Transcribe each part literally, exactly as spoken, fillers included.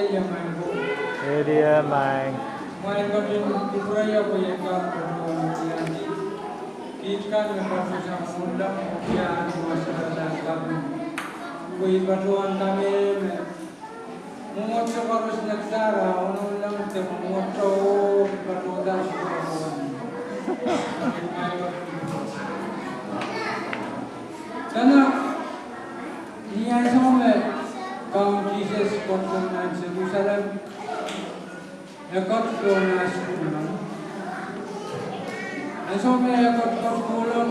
Elie maing. Elie maing. Maing, ketin kupwuramwail pwe ien kak patohwan iang kiht kan me patohsang mohngiong, oh kiht me sarasaran kaping. Pwe I patohwan kamehlele me mwomwohdiso koaros nekitar ah ononlahng de mwomwohdiso patohda patohwan. Dene, ni ansou me Kaun Sises ketin nan Selusalem, e ketin kohla nan sukuhl. Ansou me e ketin kohla,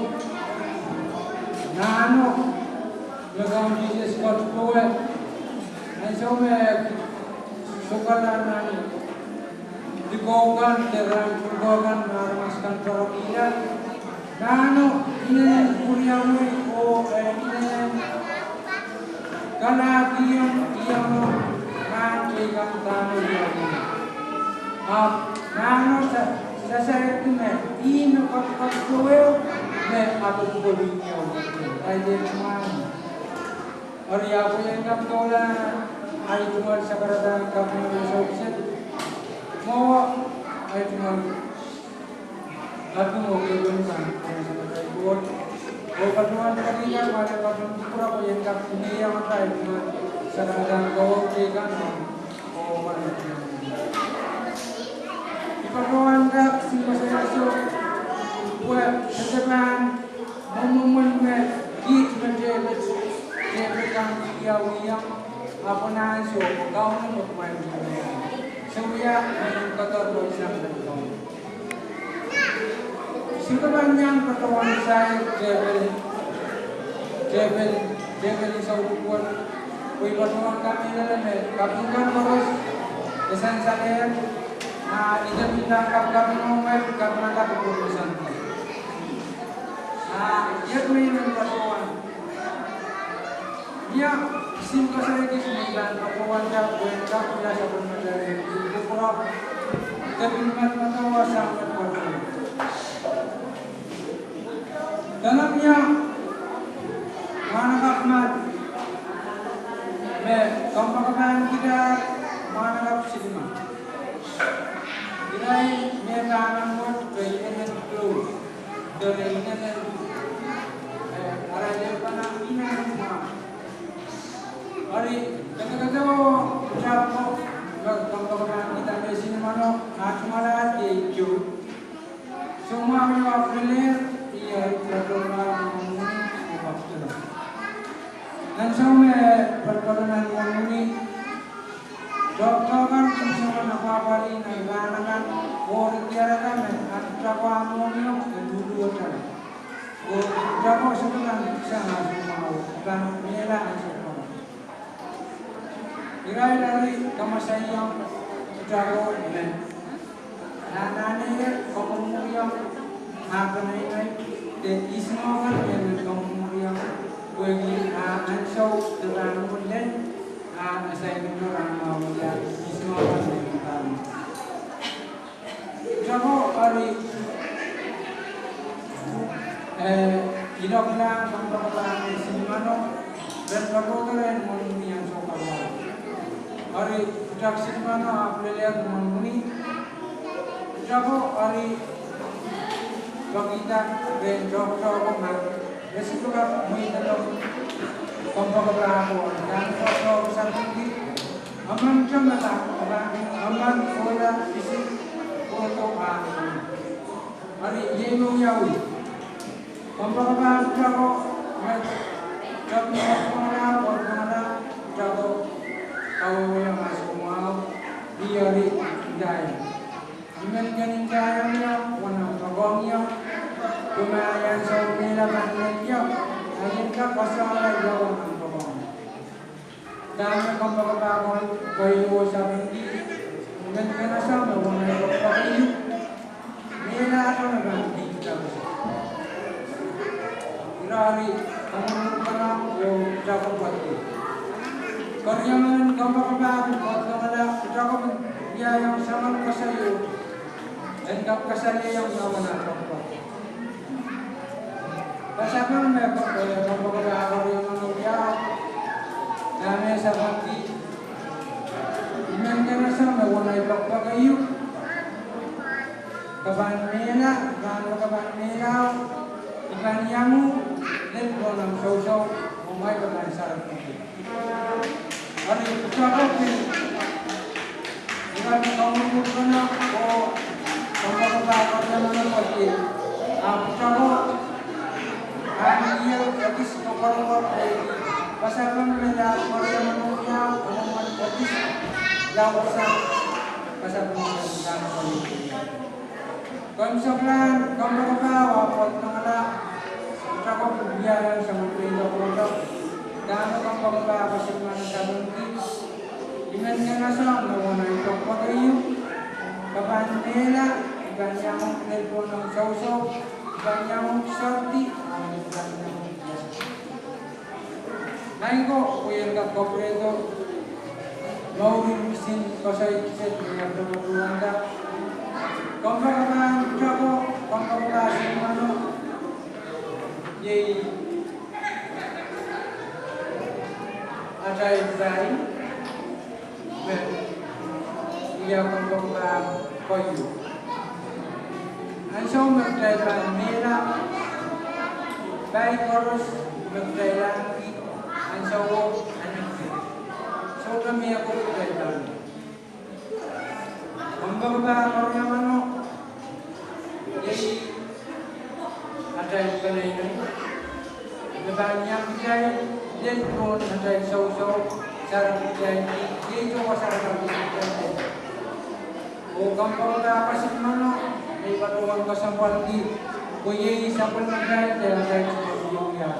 nahno me Kaun Sises ketin kohla, ansou me e sokala nan likou kan de rahn pwuko kan me aramas kan poarokihla, nahno inenen pwuriamwei oh, eh, inenen kalahkiong iang rahn teikan dahme iang. Ahpw nahno sa-, sasairki me ih me ketin kohla me e pwupwudi iang. Eri ahpw ien kak kohla, ahi tungoal sarasaran kaping me soukiset. Mwo, ahi tungoal kaping oh kepin kan, oh patohwan pekihda, ma e patohwan kupwurki pwe ien kak pwungiong atail tungoal sarasaran kowe teikan oh patohwan. I patohwan kak simbasaiso pwe e pahn mwomwen me kiht me Depit, Depit kan wiawi iang, ahpw nan ansou Kauno me pwain wiawi. Se wia me ien kak kohla sang nan Kauno. Singkopon iang patohwan sair tepil, tepil, tepil soukohp wet, pwe I patohwan kamehlele me kaping kan koaros e sansalehr, a ih me pahn kak kaping ong wet, kaping kan kak koaros sang. A iet me I men patohwan Mie, sim koasoai kis me I pahn patohwanda pwehn kak wia sapwellimatail kupwur, de pil madamadau sang me patohwan. Dene mie mwahnakapw me, me kompoakepahn kitail, mwahnakapw silima. Irail me pahn wet, de inenen klou, de inenen, eh, arail pahn inenen mwahu. Eri, kete kete oh, sapwellime, me kompoakepahn kitail me silimeno, ah tungoal ieu. Soumwahu ieu ahpw lel, ih eri, patohwan nan mwohni, oh kapw telo. Nan ansou me patohwan nan mwohni, tohtohkan kin soangen apwahpwalih nan rahn akan, oh eri diarada me, ah, tapwa mwohni, oh, e luhluhwetala. Oh, tapwa sohte pahn sang ansou mwahu, pahn mehla ansou mwahu. Irail eri kamwasahiong pwutako me, anahne kompoakepahn, ah, peneinei, de ihs me pahn kompoakepahn, pwehki, ah, ansou de pahn lel, ah, assignment rahn mwahu wia, ihs me pahn. Pwutako eri, eh, iloaklahng kompoakepahn me silimeno, ren patohdo rehn mwohni ansou kawahu. Eri, pwutak silimeno ahpw lel rehn mwohni. Pwutako eri, pekihda rehn tohtohko ma, e sohte kak mweidohng kompoakepahko, nan tohtohko sapwungki. Emen te me pahn, emen kohla, isi, kohdo pahn. Eri, iei me wiawi. Kompoakepahn pwutako, me, tohtohko, pwutako, kawehwehiong ansou mwahu, ih eri, ndaiong. I men kin ndaiong ie, oh nan poakohng ie, kumwa ansou mihla pahn ie, ah I en kak koasoia ie oh nan poakohng ie. Dahme kompoakepahko pweido sapwungki, I men kin ese me wahn poakohng ie, mihla ahto me pahn kihda. Ira eri, kompoakepahko, oh pwutako pwehki. Keriaun kompoakepahko, pwutako, pwutako, iaiong soangen koasoai, en kak kasalehiong ie oh nan poakohng. Pasapeng me, eh, kompoakepahko, eri, mano ia, dahme sapwungki, I men Pahn mehla, pahn, pahn mehla, I pahn iang uhk lel pohn omw sousou, oh kumwail pahn sarawi. Eri pwutako pil, I pahn komw uhk pwutako, oh komw pahn pahn pwutako, ahpw pwutako, ahn ieu ekis koapworopwor, pasapeng me laud koaros mwahu ieu, oh mwahu ekis, laud sang, pasapeng me laud koaros. Komw saklahn, kompoakepahwa pwoat mengila, pwutako pil wiahiong Samwun Keieu pwutak, dahme kompoakepahwa pwoat mengila sapwellime. I men kangoange me wahn ahi pwutak ieu, ke pahn mehla, I pahn iang uhk lel pohn omw sousou, I pahn iang uhk soahng, I pahn iang uhk iasada. Maing ko, pwe I en kak kapwurehdo mour en kisin koasoi kiset me I pahn pwurehng uhk. Kompoakepahn pwutako, kompoakepahn soumwahu, iei atail pai me wia kompoakepahn koahiek. Ansou me kitail pahn mehla, pai koaros me kitail ahneki, ansouo ahneki. Sohte mie ko kitail pahn. Kompoakepahn koaros mwahu, iei atail peneinei. Me pahn iang kitail lel pohn atail sousou, sarawi kitail, iei tohn sarawi kitail. Oh kompoakepahn pwoat mwahu, me I patohwan kesempwalki, pwe iei sapwellimatail de atail sousou ieu.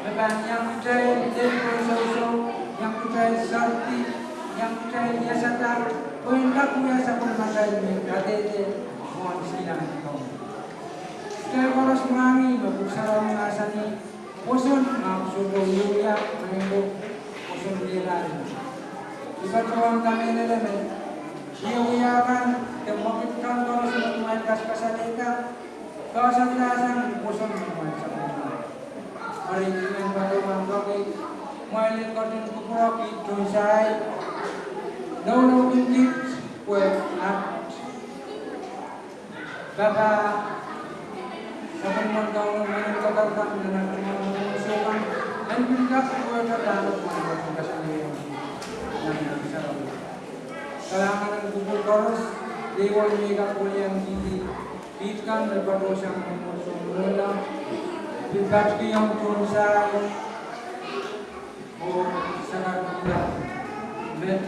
Me pahn iang kitail lel pohn sousou, iang kitail sarawi, iang kitail iasada, pwe en kak wia sapwellimatail me kadehde mwohn silangi kan. Kitail koaros mwahngih me Pwuhk Sarawi mahsanih, pwoson, ahpw sohte wiewia, maing ko, pwoson wiewia. I patohwan kamehlele me, wiewia kan, de mwekid kan koaros me kumwail kaskasalehiong, kasalehda sang pwoson me kumwail sapwellime. Eri I men patohwan peki, kumwail en ketin kupwurki tohn sair, nohno kin kiht, pwe at Pahpa, sapwellimen Kauno, me nin kakar kan, nan ahmw mwomwohdiso kan, en pil kak pwehda dahme kumwail ketin kasalehiong nan ahmw sarawi. Kalahngan en kupwur koaros, iei wahn me I kak weliangkihdi kiht kan me patohsang mwomwohdiso mwohla, pil patkiong tohn sair, oh sakarkihla met